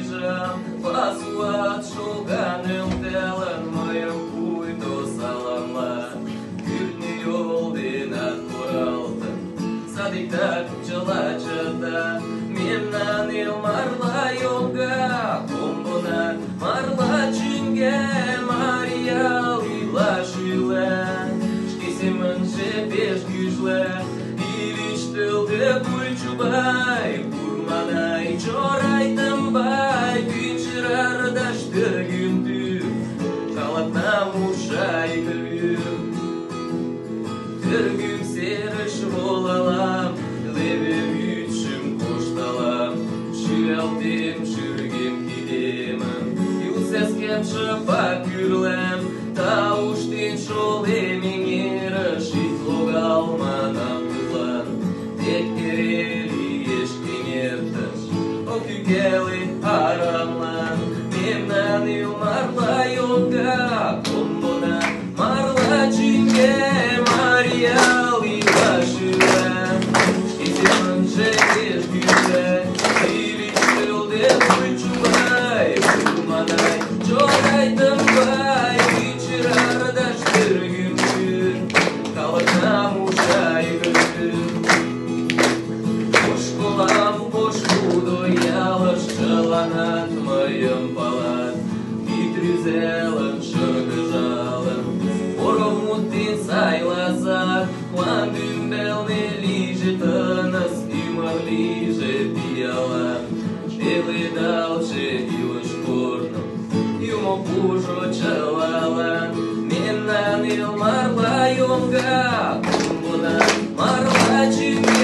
ӱжам. Пасуат шога нӧлталын, мыйым пуйто саламла. Кӱртньӧ йол денат коралтын, садиктак чыла чыта. Мемнан эл марла йоҥга, комбына марла чӱҥга, марий ял ила шӱла, шке семынже пеш гӱжла. Ильич тылде Кульчубай, Курманай, Чорай, Тамбай, Пӱнчер, Аркаш, Тӧргӱнтӱ, калыкнам уша ик вӱр. Тӧргӱн серыш волалам, леве вӱдшым кошталам, шӱалтем шӱргем кидемым, ю сескем шыпак кӱрлам, тауштен шолем эҥерыш, ит логал манам тудлан. Тек эре лиеш эҥертыш, ок ӱкале арамлан. Мемнан эл марла йоҥга, комбына марла чӱҥга, марий ял ила шӱла, шке семынже пеш гӱжла. Ильич тылде Кульчубай, Курманай, Чорай, Тамбай, Пӱнчер, Аркаш, Тӧргӱнтӱ, калыкнам уша ик вӱр. Ошкылам пошкудо ялыш, чыланат мыйым палат. Кид рӱзалын, шыргыжалын, поро мут ден сай лазат. Мланде ӱмбалне лийже тыныс, ӱмыр лийже пиалан. Пеледалтше илыш корным Юмо пужо чылалан. Мемнан эл марла йоҥга, комбына марла чӱҥга.